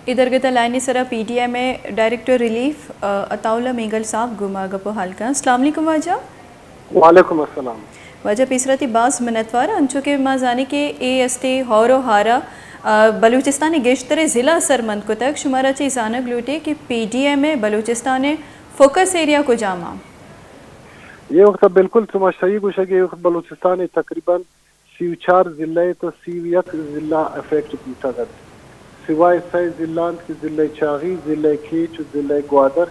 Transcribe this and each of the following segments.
اے درگت ءَ لائن ءِ سرا P D M A director relief, آ، عطاء اللہ مینگل صاحب گوں ما گپ ءُ ہال کن۔ السلام علیکم واجہ۔ وعلیکم السلام۔ واجہ پیسرا تئی باز منتوار، انچو کہ ما زانیں کہ اے استے ہور ءُ ہارا، آ، بلوچستان ءِ گیشتریں ضلع سرمند کتگ، شمارا چہ زانگ لوٹیں کہ پی ڈی ایم اے بلوچستان ءِ فوکس ایریا کجام آں؟ اے وقت بالکل شما صحیح گوشگ، اے وقت بلوچستان ءِ تقریباً سی ءُ چار ضلع ءَ تو سی ءُ یک ضلع افیکٹ بوتگ انت۔ سوائے سئے ضلع انت کہ ضلع چاغی، ضلع کیچ ءُ ضلع گوادر،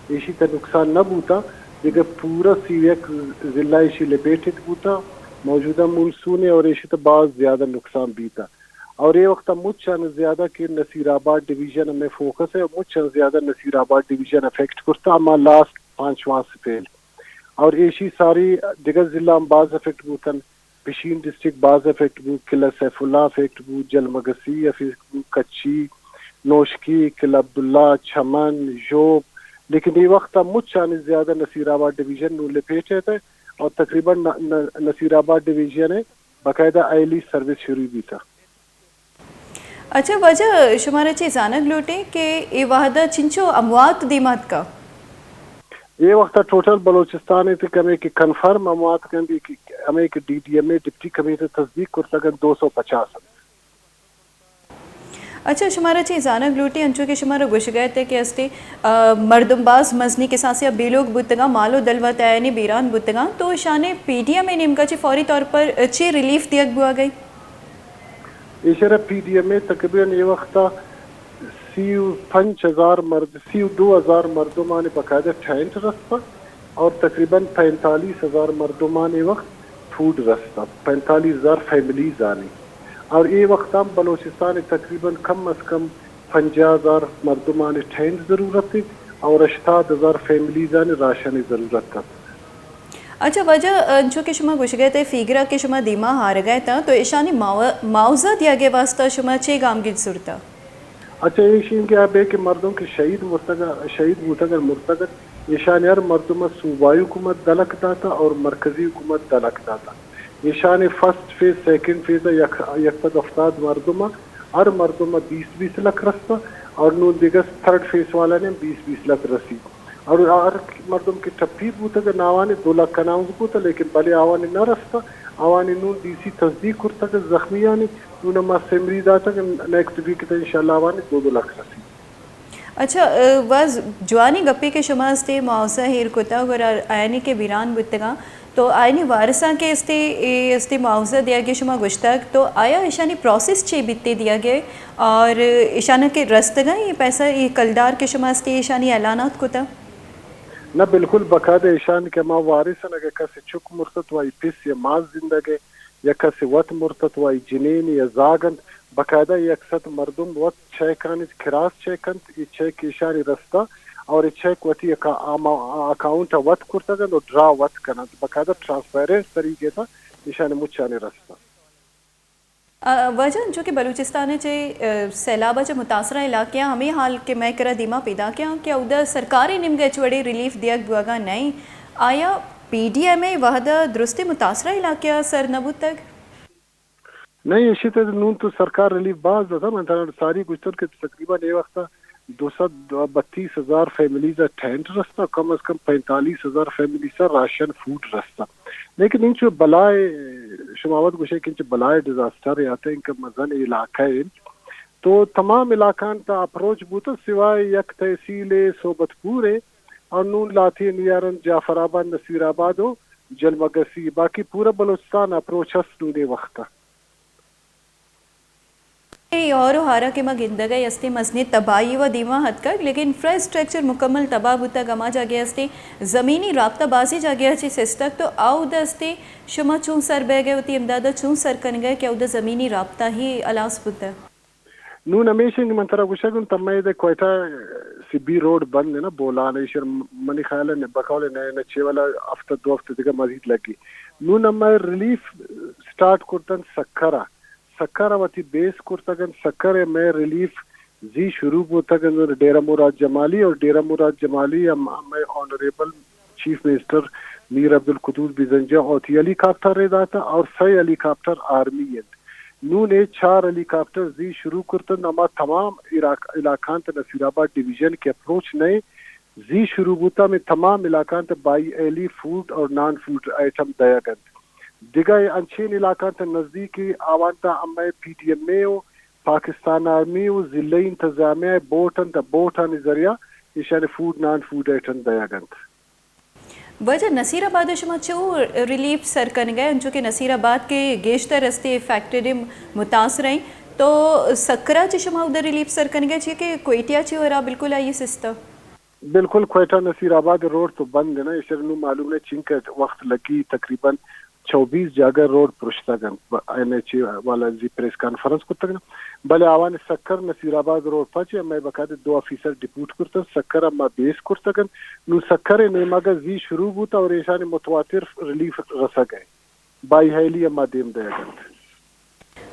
ایشی تہ نقصان نہ بوتا، دگہ پورا سی ءُ یک ضلع ایشی لپیٹت بوتا۔ موجودہ مونسون ءَ اور ایشی تہ باز زیادہ نقصان بیتا۔ اور اے وقت مچ آں زیادہ کہ نصیر آباد ڈویژن ہمیں فوکس ہے، مچ آں زیادہ نصیر آباد ڈویژن افیکٹ کرتا، ہما لاسٹ پانچ ماہ سے پہل۔ اور ایشی ساری دگہ ضلع ہم باز افیکٹ بوتن۔ پشین ڈسٹرکٹ باز افیکٹ بو، قلعہ سیف اللہ افیکٹ بو، جلمگسی افیکٹ بو، کچی، نوشکی، قلعہ عبداللہ، چمن، ژوب، لیکن اے وقت مچ آں زیادہ نصیر آباد ڈویژن نوں لپیٹ ءَ ات اور تقریباً ن-، ن-، نصیر آباد ڈویژن ءَ باقاعدہ ایلی سروس شروع بیتا۔ اچھا واجہ، شمارا چے زانگ لوٹیں کہ اے وہدا چنچو اموات دیما اتکا؟ اے وقت ٹوٹل بلوچستان ءَ تہ کمے کہ کنفرم اموات گندی کہ ہمے کہ ڈی ڈی ایم اے ڈپٹی کمشنر تصدیق کرتگ انت، دو سو پچاس انت۔ اچھا، شمارا چے زانگ لوٹیں، انچو کہ شمارا گوشگ ءَ ات کہ استے، آ، مردم باز مزنی کساسے ءَ بے لوگ بوتگاں، مال و دلوت آیانی بیران بوتگاں، تو اشانے پی ڈی ایم اے نیمگا چے فوری طور پر چے ریلیف دیگ بوگئی؟ ایشرا پی ڈی ایم اے تقریباً اے وقتا سی و پنچ ہزار مرد، سی و دو ہزار مردمانی باقاعدہ ٹینٹ رستا اور تقریباً پینتالیس ہزار مردمانی وقت فوڈ رستا، پینتالیس ہزار فیملیز آنی۔ اور اے وقت ہم بلوچستان تقریباً کم از کم پنجاہ ہزار مردمانی ٹینٹ ضرورت ہے اور ہشتاد ہزار فیملیز آنی راشن ضرورت ہے۔ اچھا واجہ، انچو کہ شما گوشگ ءَ ات، فیگر ءَ کہ شما دیما آرگ ءَ اتاں، تو ایشانی معاو-، معاوضہ دیگ ءِ واستہ شما چے گامگیج زرتا؟ اچھا، ایش انت کہ ابے کہ مردم کہ شہید مرتگ، شہید بوتگ اور مرتگ، ایشانی ہر مردم ءَ صوبائی حکومت دہ لکھ داتا اور مرکزی حکومت دہ لکھ داتا۔ ایشانی فرسٹ فیز، سیکنڈ فیز ءَ یک، یک سد ہفتاد مردم ءَ، ہر مردم ءَ بیس بیس لکھ رستا اور نوں دگہ تھرڈ فیز والا نے بیس بیس لکھ رسی۔ اور ہر مردم کہ ٹپی بوتگ، ناوانی دو لکھ اناؤنس بوتگ، لیکن بلے آوانی نہ رستہ، آوانی نوں ڈی سی تصدیق کرتگ، زخمیانی نوں ما سمری داتگ، نیکسٹ ویک تہ انشاءاللہ آوانی دو دو لکھ رسی۔ اچھا، اے، باز جوانی گپے کہ شما استے معاوضہ ایر کتگ اور آیانی کہ بیران بوتگاں، تو آیانی وارثاں کہ استے، اے استے معاوضہ دیگ ءِ شما گوشتگ، تو آیا ایشانی پروسیس چے بیتے دیگ ءِ اور ایشاناں کہ رستگاں اے پیسہ، اے کلدار کہ شما استے ایشانی اعلانات کتا؟ نہ، بالکل باقاعدہ ایشان کہ ہما وارث انت، اگہ کس چک مرتت و آئی پس یا ماس زندگ ہے یا کس وت مرتت و آئی جنین یا زاگ انت، باقاعدہ یک سد مردم وت چیک آنی کراس چیک انت، اے چیک ایشانی رستہ اور اے چیک وتی اکا-، آما-، اکاؤنٹ ءَ وت کرتگ انت و ڈرا وت کن انت۔ باقاعدہ ٹرانسپیرنٹ طریقے تھا ایشانی مچانی رستہ۔ آ، واجہ، انچو کہ بلوچستان ءِ چہ، آ، سیلاب ءَ چہ متاثرہ علاقیاں ہمے حال کہ مئے کرا دیما پیداک آں کہ اودا سرکار ءِ نیمگ ءَ ہچ وڑیں ریلیف دیگ بوگا نئیں، آیا پی ڈی ایم اے وہد ءَ درستیں متاثرہ علاقہ ءَ سر نہ بوتگ؟ نئیں، ایشی تہ نوں تو سرکار ریلیف باز داتا، من ترا ساری گوشتن کہ تقریباً اے وقت دو سد بتیس ہزار فیملیز ءَ ٹینٹ رستا، کم از کم پینتالیس ہزار فیملیز ءَ راشن فوڈ رستا۔ لیکن انچو بلائے، شما وت گوشے کہ انچو بلائے ڈیزاسٹر یا تے انکہ مزن علاقہ انت، تو تمام علاقان تا اپروچ بوتا سوائے یک تحصیل صحبت پور ہے اور نون لاتین یارن جعفر آباد، نصیر آباد و جلمگسی، باقی پورا بلوچستان اپروچ ہست نونے وقت۔ اے ہور و ہارا کہ ما گندگ ءَ استیں مزنیں تباہی و دیما اتکگ، لیکن انفراسٹرکچر مکمل تباہ بوتگ، ہما جاگہ استیں زمینی رابطہ بازیں جاگہ ءَ چہ سستگ، تو اودا استیں شما چون سر بیگ ءَ وتی امداد ءَ چون سر کنگ ءَ کہ اودا زمینی رابطہ ہی ہلاس بوتگ؟ نون ہمیش انت کہ من ترا گوشگ انت، تمہ ادا کوئٹہ سی بی روڈ بند ہے نا، بولان ایشر منی خیال ہے بقول نئے نہ چھ والا ہفتہ دو ہفتہ دیگہ مزید لگی۔ نون ہمے ریلیف سٹارٹ کرتن سکھرا۔ سکھر ءَ وتی بیس کرتگ انت۔ سکھر ءَ مئے ریلیف زی شروع بوتگ انت۔ ڈیرہ مراد جمالی اور ڈیرہ مراد جمالی ہم، ہمے آنریبل چیف منسٹر میر عبدالقدوس بزنجو ءَ وتی ہیلی کاپٹر ءَ داتا اور سئے ہیلی کاپٹر آرمی انت۔ نون اے چار ہیلی کاپٹر زی شروع کرتن، ہما تمام عراق-، علاقان تہ نصیر آباد ڈویژن کہ اپروچ نئے زی شروع بوتا، ہمے تمام علاقان تہ بائی ہیلی فوڈ اور نان فوڈ آئٹم دئیگ انت۔ دگہ انچین علاقان تہ نزدیک آوان تہ ہمے پی ڈی ایم اے و پاکستان آرمی و ضلعی انتظامیہ بوٹ انت، بوٹانی ذریعہ ایشانی فوڈ نان فوڈ آئٹم دئیگ انت۔ واجہ، نصیر آباد ء شما چو ریلیف سر کنگ ء، انچو کہ نصیر آباد کہ گیشتر استے افیکٹڈ ء متاثر ایں، تو سکرا چہ شما ادھر ریلیف سر کنگ ء، چیا کہ کوئٹہ چہ ورا بالکل آئی سستا؟ بالکل، کوئٹہ نصیر آباد روڈ تو بند ہے نا، ایشر نو معلوم ہے چنکہ وقت لگی، تقریباً چوبیس جاگہ روڈ پرشتگ انت، این ایچ اے والا زی پریس کانفرنس کرتگ انت، بلے آوان سکر نصیر آباد روڈ پچ ہمے باقاعدہ دو آفیسر ڈپوٹ کرتگ، سکر ہما بیس کرتگ انت۔ نوں سکر نیمگ ء زی شروع بوت اور ایشانی متواتر ریلیف رسگ ء بائی ہیلی ہما دیم دئیگ انت۔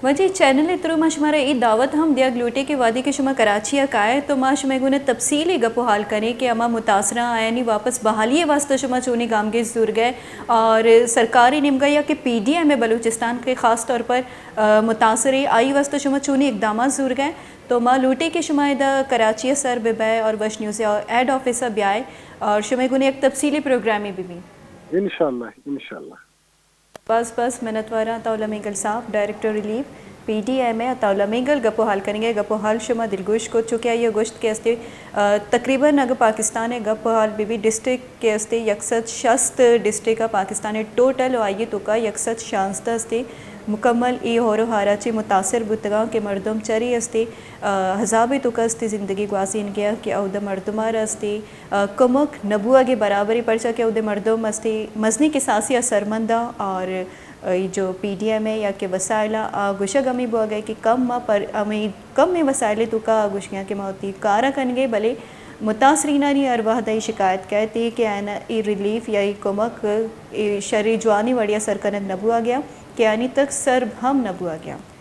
واجہ، چینل ء تھرو ما شمارا اے دعوت ہم دیگ لوٹیں کہ وہدے کہ شما کراچی ء کائے تو ما شمئے گون ء تفصیلی گپ و حال کنیں کہ ہما متاثراں آیانی واپس بحالی ء واستہ شما چونیں گامگیج زورگ ء اور سرکاری نیمگا یا کہ پی ڈی ایم ء بلوچستان کے خاص طور پر، ء، متاثر ایں، آئی واستہ شما چونیں اقدامات زورگ ء۔ تو ما لوٹیں کہ شما ادا کراچی ء سر بہ بئے اور وش نیوز ء ہیڈ آفس ء بیائے اور شمئے گون یک تفصیلی پروگرامے بہ بی۔ انشاءاللہ، انشاءاللہ۔ بس بس منتواراں عطاء Ullah Mengal Sahib, director relief P D M A Ata Ullah Mengal گپ و حال کنگ ء، گپ و حال شما دلگوش کت، چونکہ آئی ء گوشت کہ استے، ء، تقریباً اگہ پاکستان ء گپ و حال بہ بی ڈسٹرکٹ کہ استے یک سد شست ڈسٹرکٹ ء پاکستان ء ٹوٹل و آئی ء توکا یک سد شانزدہ استے مکمل اے ہور و ہارا چہ متاثر بوتگاں کہ مردم چرے استے، ء، عذابے توکا استے زندگی گوازینگ ء کہ اودا مردم ء را استے ء کمک نہ بوہگ ء برابر ء، پرچا کہ اود ء مردم استی مزنیں کساسے ء سرمند ء اور ای جو پی ڈی ایم ء یا کہ وسائل ء آ گوشگ ہمے بوہگ ء کہ کم ء پر ہمے کمیں وسائل ء توکا آ گوشگ ء کہ ما وتی کار ء کنگ ء، بلے متاثرینانی ہر وہد ء اے شکایت کئیت کہ آیان ء اے ریلیف یا اے کمک اے شریں جوانیں وڑے ء سر کنگ نہ بوہگ ء کہ آیانی تک سرب ہم نہ بوہگ ء۔